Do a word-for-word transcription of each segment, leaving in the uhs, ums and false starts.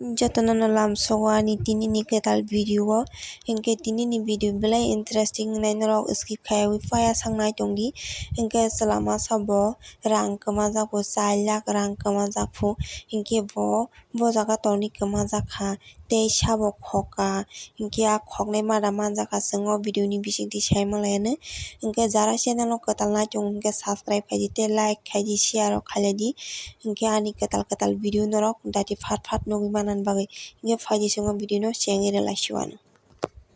Jotono no lamsogo ani tini ni kwtal video o, hinkhe tini ni video belai interesting wngnai, norok skip khaiwi paya sangnai tongdi. Hinkhe chwla masa bo rang kwmajak bo, char lakh rang kwmajak phu, hinkhe bo, bo jaga tongni kwmajak kha, tei sabo khokha, hinkhe a khoknai mada manjakha chwng o video ni bisingtwi saimanlaiano. Hinkhe jara channel o kwtal nai tongo hinkhe subscribe khaidi tei like khaidi, share rok khailai di. Hinkhe ani kwtal kwtal video norok daiti phat phat nugwi manna bagwi. Hinkhe phaidi chwng o video no chengwi rwlai siwano.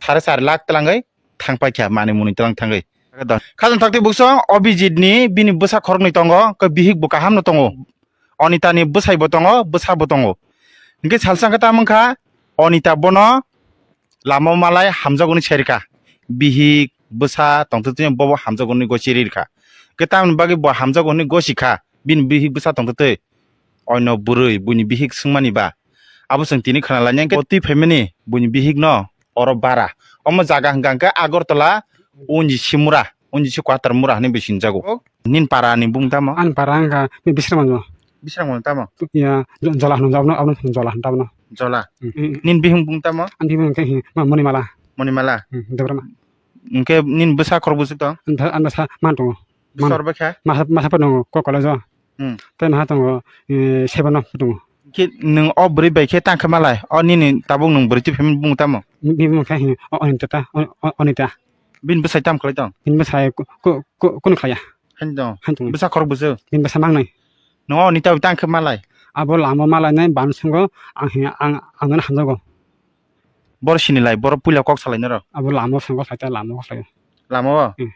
Sare char lakh twlangwi thangpai kha, manwi mwnwi twlang thangwi. Khajang thakti bukso Abhijit ni bini bwsa khoroknwi tongo, khe bihik bo kaham no tongo. Onita ni bwsai bo tongo, bwsa bo tongo. Hinkhe salsa khe tamo wngkha, Onita bono lama o malai hamjakgo hwnwi sai rwkha. Bihik, bwsa tongtwtwi bobo hamjakgo hwnwi gochi ri rwkha. Khe tamoni bagwi bo hamjakgo hwnwi gosi kha, bini bihik bwsa tongtwtwi. Oino bwrwi buini bihik swngmani ba. Abo chwng tini khna lainai khe, o twi phaimani buini bihik no oro bara. Omo jaga hwnkha hwnkhe Agartala, Unji Simura. Unji si Kwatar mura hwnwi bo sinjago. Nini para ni bung tamo? Ani para wngkha ni Bisramganj. Bisramganj tamo? Ya, jo-, Jola hwnwi abno, abno Jola hwn tabno. Jola. Hmm. Nini bihik bung tamo? Ani bihik khe hi, ma, Monimala. Monimala. Hmm, Debbarma. Hinkhe nini bwsa khorok bwswk tong? Ani bwsa man tongo. Bwsa rwbaikha? Masa, masa phano tongo, ko college o. Hmm. Tei maha tongo, eh, seven o tongo. Khe nwng o bwrwi bai khe tang khe malai? O nini tabuk nwng bwrwi twi phaimani bung tamo? Bini bung khe hi, o, Onita ta, o, o, Onita. Bini bwsai tam khlai tong? Bini bwsai ku, ku, ku, kunu khlaiya. Haino tong? Haino tong. Bwsa khorok bwswk? Bini bwsa mangnai. Nwng o Onita bai tang khe malai? Abo lama malainai bani swngo, ang hi, ang, ang nono hamjago. Boro sinilai, boro puila kok salainai rw. Abo lama swngo khlai ta, lama kok salai. Lama o? Hmm.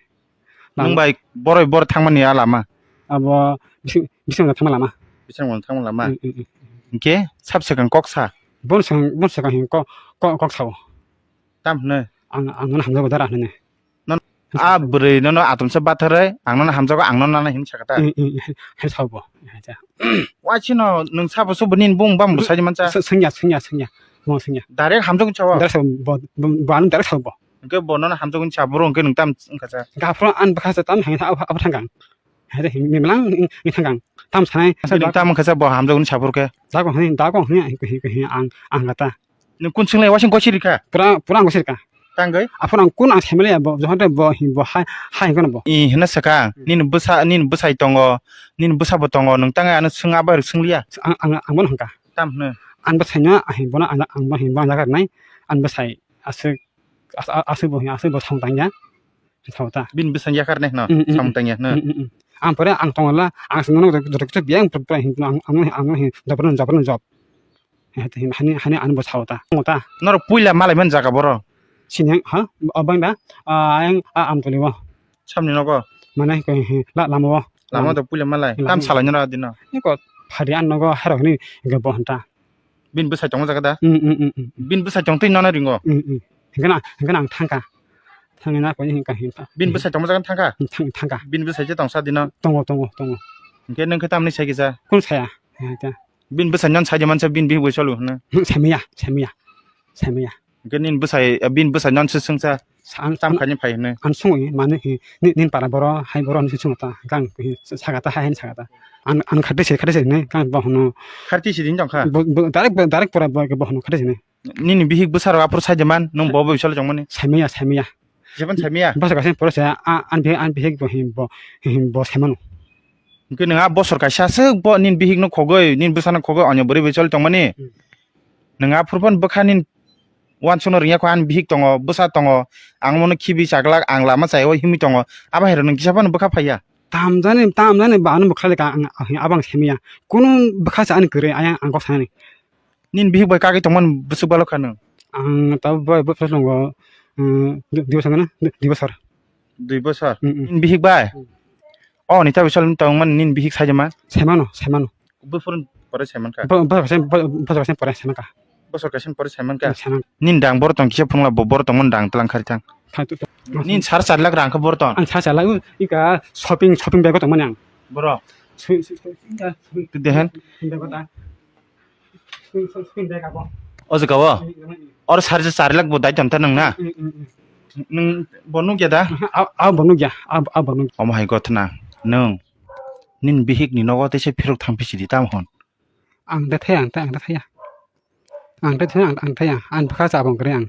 Nwng bai boroi bor thangmani a lama? Abo bising, bising thangma lama. Bising thangma lama. Mm, mm, mm. Hinkhe sab swkang kok sa? Bon swkang, bon swkang hin kok, kok, kok sao. Tam hwnwi? Ang, ang nono hamjago dara hwnwi. Non a bwrwi nono atomsa batharwi, ang nono hamjago, ang nono nana hin sakha ta? Mm, mm, mm. Hai sao bo. Hai ta. Waisino nwng sabo subo nini bung bam bwsai mancha? Swngya, swngya, swngya. Mo swngya. Direct hamjago sao? Direct sao bo, bo, bo ano direct sao bo. Hinkhe bo nono hamjago hwnwi sa, boro hinkhe nwng tam wngkha sa? Gaphuru ani bwkha se tam hwnwi abo, abo thangkang. Hai de, mimlang wng thangkang. Tam sanai. Bini tam wngkha sa bo hamjago hwnwi sa phuru khe? Dago hwnwi, dago hwnwi, ang, ang kata. Nwng kun swnglaio, waising gosi rikha? Pura, pura ang gosi rikha. Tangwi? Aphuru ang kun ang saimanliya bo, jokhon tei bo, bo hai, hai hwnkheno bo. I hwnna sakha, nini bwsa, nini bwsai tongo, nini bwsa bo tongo, nwng tangwi ano swng abo swng liya? Ang, ang, ang bono hwnkha. Tam hwnwi? Ang bwsaino, ang bono, ang, ang bono, ang bono jaga rwnai, ang bwsai aswk. As-, a-, aswk bo hiya, aswk bo samung tangya. Sao ta. Bini bwsang yakar nai hwno, mm, mm, samung tangya hwno. Mm, mm, mm. Ang pore ang tongo la, ang se nono joto, joto kisa biyang pura, pura hin, ang, ang, ang, ang hin, job, job, job. Hani, hani, hani, ano bo sao ta. Sao ta. Norok puila malai man jaga boro? Sini, ha? O bang da? Ah, ang, ah, Amtoli o. Samni nogo? Mane, ko, hi, la, lama o. Lama do puila malai. Lama. Tam salai nora dino. Ni ko, phari an nogo, haro hini, ge bo hanta. Bini bwsai tongo jaga da? Mm, mm, mm, mm. Bini bwsai tong twi nono ringo? Mm, mm. Hingkhe na, hingkhe na ang thangkha. Thangwi na koi hingkha hingkha. Bini bwsai tongma jaga thangkha? Thang-, thangkha. Bini bwsai je tongsa dino? Tongo, tongo, tongo. Hingkhe nwng khe tamni sai kisa? Kun saya? Hingkhe. Bini bwsai non sai de mansa bini bihik bai solo hwno? Hmm, saimaya, saimaya. Saimaya. Hingkhe nini bwsai, bini bwsai non se swngsa? Sa-, an-, tam an-, khaini phai hwno? An sungwi mani hi, ni, nini para boro, hai boro ni se sungta, gang hi, sagata, hai, hai sagata. An, an khati se, khati se ni, gang bo hwno. Khati se din tongkha? Bo, bo, direct, direct pora bo, bo hwno khati se ni. Nini bihik bwsarok aphuru sai de man, nwng bo bai salo chongmani? Saimaya, saimaya. Jephano saimaya? Bwsarok kaisa pore se, a, ani bihik, ani bihik bo him bo, him bo saimano. Hwnkhe nwng a bosor kaisa aswk bo nini bihikno khogwi, nini bwsano khogwi onyo bwrwi bai salo chongmani? Hmm. Nwng aphuru phano bwkha nini uansukno rwngya kho, ani bihik tongo, bwsa tongo, ang bono khibi chaglak, ang lama chaya o himwi tongo, abo hai rok nwng kisa phano bwkha phaiya? Tamjani, tamjani ba ano bwkha le ka ang, ang, abo ang saimaya. Kunu bwkha se ani kwrwi, ayang ang kok sanani. Nini bihik bai kagwi tongmani bwswk balo kha nwng? Ang tabuk bai bwswk tongo, um, dui, dui bosor na? Dui, dui bosor. Dui bosor? Mm, mm. Nini bihik bai? Mm. O, ni tabuk sal tongmani nini bihik saijama? Saimano, saimano. Buphuru pore saimankha? Bo, bo, bo, bo, bo, pore saimankha. Bosor kaisa pore saimankha? Mm, saimankha. Nini dang boro tong kisa phunukla bo, boro tongmani dang twlang khari thang. Kha tu, tu. Nini sar char lakh rang kha boro tong? Ang sar char lakh, ika shopping, shopping bag o tongmani ang. Boro? Sui, sui, sui, ika shopping, dehen? Shopping bag o ta. Sui, sui, shopping bag abo. O jaga o? Mm, mm, mm. Oro sar char lakh bo dai tong ta nwng na? Mm, mm, mm. Nwng bo nukya da? Aha, a, a bo nukya, a, a bo nukya. Omo hai gotna, nwng nini bihik ni nogo teisa phirok thang phi sidi tamo hwn? Ang da thaya, ang ta, ang da thaya. Ang tei thaya, ang, ang thaya, ang bwkha chabang kwrwi ang.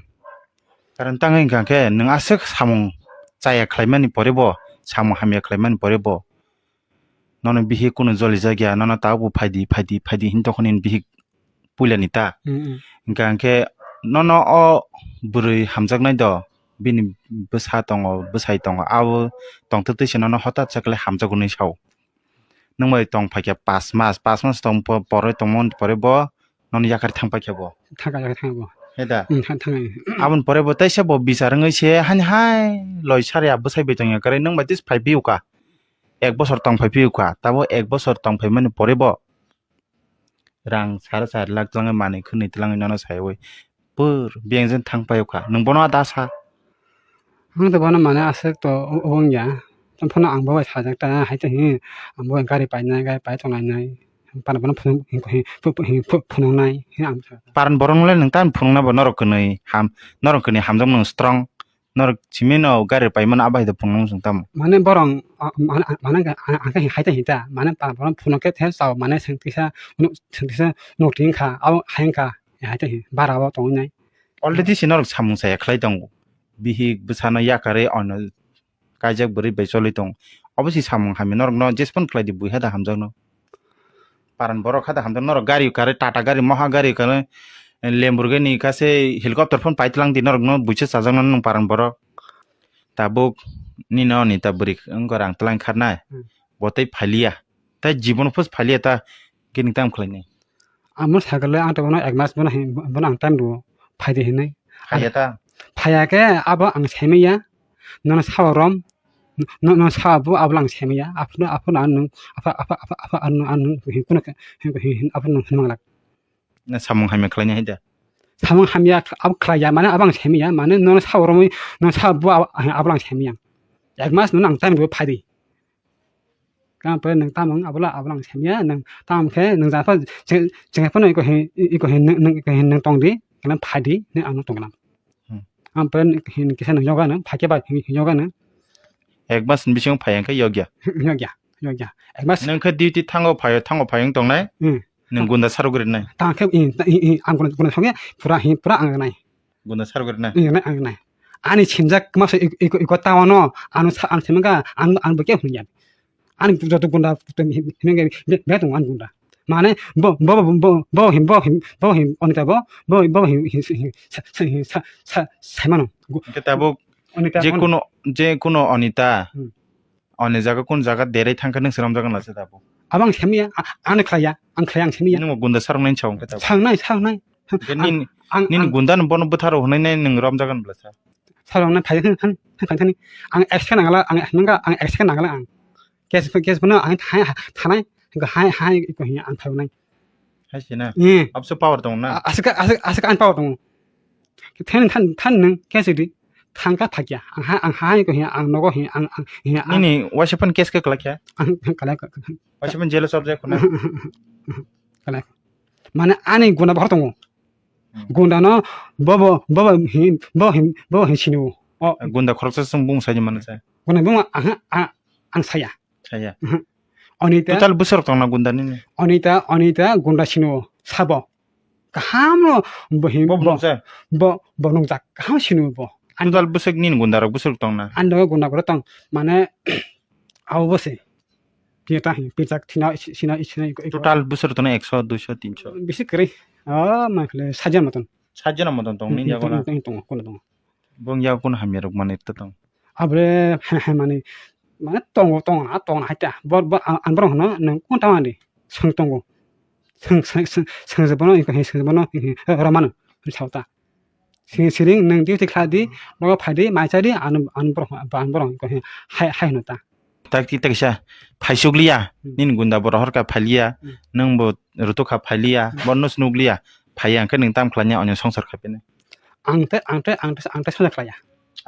Karon tangwi hwnkha khe nwng aswk samung chaya khlaimani pore bo, samung hamya khlaimani pore bo nono bihik kunu jolijak ya, nono tabukbo phaidi, phaidi, phaidi hin tongkha nini bihik puilani ta. Mm, mm. Hwnkha hwnkhe nono o bwrwi hamjaknai do, bini bwsa tongo, bwsai tongo, abo tongtwtwi se nono hotat se khlai hamjakgo hinwi sao. Nwng bai tong phaikha pas mas, pas mas tong po-, porwi tongmani pore bo nono yakar thang paikha bo. Thang ka, yakar thang bo. He da? Hmm, thang, thang. Aboni pore bo teisa bo bichar wngwi se hani hai loi sari a bwsai bai tongya kwrwi nwng bai tis phai phiyokha. Ek bosor tong phai phiyokha. Tabo ek bosor tong phaimani pore bo rang sari sari lakh twlangwi manwi khwnwi twlangwi nono saiwi pur bengjen thang paiyokha. Nwng bono da sa? Ang to bono mane aswk to o-, wngya. Tamo phano ang bo bai sajak ta, hai to hi, ang bo bai gari painai, gari pai tonglainai. Para bono phunuk, hi, hi, phu-, phu-, hi, phu-, phunuknai, hi ang sa. Paran borok nolai nwng tamo phunukna bo norok kwnwi ham, norok kwnwi hamjak nwng strong, norok simi no gari pai mano abo hai to phunuknai nwng tamo. Mane borong, a, mane, mane ang, ang khe hai ta hi ta, mane para bono phunuk khe the sao, mane swng tisa, nuk, swng tisa nuk ring kha, abo hai wng kha, hai ta hi, bara o tongwi nai. Already se norok samung saya khlai tongo. Bihik bwsano yakarwi ono kaijak bwrwi bai choli tong. Obo se samung hamya norokno jespon khlai di bui hada hamjakno. Paran borok hada hamjak norok gari karwi Tata gari moha gari karwi Lamborghini kase helicopter phone pai tlang di norokno buicha chajakno nwng paran borok. Tabuk nini oni ta bwrwi wngkha rang tlang kharnai. Hmm. Bo tei phaliya. Tei jibon phus phaliya ta gini tam khlainai. Amo sakale ang to bono ek mas bono hin, bono ang time rwo, phaidi hinwi. Phaiya ta? Phaiya khe abo ang saimanya, nono sao rom, no, no sao bo abo ang saimanya, aphuru, aphuru ang nwng, apha, apha, apha, apha, ang nwng, ang nwng hin kuno khe, hin, hin, hin, aphuru nwng hin manglak. Na samung hamya khlaina hai da? Samung hamya kh-, abo khlaiya, mane abo ang saimanya, mane nono sao romwi, nono sao bo abo, abo ang saimanya. Ek mas nono ang time rwo phaidi. Tamo pore nwng tamo wng abola, abola ang saimanya, nwng tamo khe nwng jatho cheng-, chengphano iko hin, iko hin nwng, nwng, iko hin nwng tongdi, khe phadi, nwng ano tonglam. Hmm. Tamo pore hin kisa nwng yoga nwng, phaikhe ba hin yoga nwng. Ek mas ni bisingo phai hwnkhe yokya. Yokya, yokya. Ek mas. Nwng khe duty thango phaio, thango phaio wng tongnai. Hmm. Nwng gunda sarugrinai. Tamo khe, i, i, i, ang gunda, gunda thangya, pura hin, pura ang nai. Gunda sarugrinai. Ang nai, ang nai. Ani sinjak masa ik-, ik-, iko tawano, ano sa-, ang simanga, ang, ang bokhe hwnyan. Ani joto gunda himenge be, be tong ani gunda. Mane bo, bo, bo, bo, bo him, bo him, bo him, onita bo, bo, bo him, him, him, sa, sa, him, sa, sa, saimano. Gu-, Hwnkhe tabuk Onita je ono kuno, je kuno onita, Hmm. Oni jaga kun jaga derai thangkhe nwng swnamjak wngla se tabuk. Abang semya, a-, ano khlaiya, ang khlaiya, ang semya. Nwng gunda sarok nai sao hwnkhe tabuk. Sangnai, sangnai. Hwnkhe Ang, nini, ang, nini ang gunda no bono bwtharo hwnwi nai nwng romjak wngla sa. Sarok nai phai, han, han, han, han, han. Ang extra nangla, ang nangka, ang extra nangla ang. Case, case bono ang thai, thanai, hwnkhe hai, hai, iko hiya ang phai nai. Hai se na? Eh. Abso power tong na? A-, aswk, aswk, aswk ang power tong. Than, than, than nwng, khe sidi. Thangka thakya. Ang ha, ang ha, ko hiya, ang nogo hiya, ang, ang, hiya, ang. Nini waisa phan case khe kwlak khe? Ang, ang kwlak, kwlak. Waisa phan jail o chop jak khuna? Kwlak. Mane ani guna bahar tongo. Hmm. Gunda no, bobo, bobo hin, bo hin, bo hin sinu. O. Gunda khoroksa sung bung sai mano sai. Gunda bung ang, ang, ang saya. Saya. Mhm. Onita. Total bwswk tongna gunda nini? Onita, onita gunda sinu sabo. Kaham no bo hin, Bo bo, nungsa? Bo, bo nungjak. Kaham sinu bo. An- Total bwswk nini gunda rok bwswk tongna? An dogo gunda gura tong. Mane, abo bo se. Tini ta hin, pirjak thina, sina, sina, iko, iko. Total bwswk tongna ekso, duiso, tinso? Bisi kwrwi. Ah, ma khle, sajana moton. Sajana moton tong, Hmm, nini hmm, jago na? Tong, tong, tong, kono tong. Bong ya kun hamya rok mani ta tong. Abole, he, he, mani, mane tongo, tongo na, tongo na, haita. Bor, bor, ang, ang borok hano, nwng kun tama di, swng tongo. Swng, swng, swng, swng je bono, iko he, swng je bono, he, he, ro mano, he, sao ta. Sini siring, nwng duty khlai di, Hmm. Nogo phai di, mai cha di, ano, ano borok, ano borok, iko he, hai, hai hino ta. Tak ti tak sa, phaisuk liya, Hmm. Nini gunda borok horka phai liya, Hmm. Nwng bo rutuk kha phai liya, Hmm. Borno snuk liya, phai ya, hwnkhe nwng tam khlai ya, onyo songsar khai pene. Ang te, ang te, ang te, ang te soja khlaiya.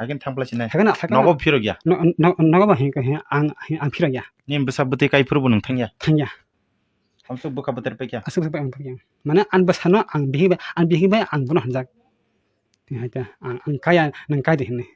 Haikhe thang phlai sinai. Haikhe na, haikhe na. Nogo phirok ya. No, no, nogo ba hin, hin, ang, hin, ang phirok ya. Nini bwsa bwtwi kai phuru bo nwng thang ya. Thang ya. Hamsuk bwkha bwtwr paikha. Aswk bwkha bwtwr paikha. Mane ang bwsano ang bihik bai, ang bihik bai ang bono hamjak. Tini hai ta, ang, ang kaya, nwng kai de hinwi.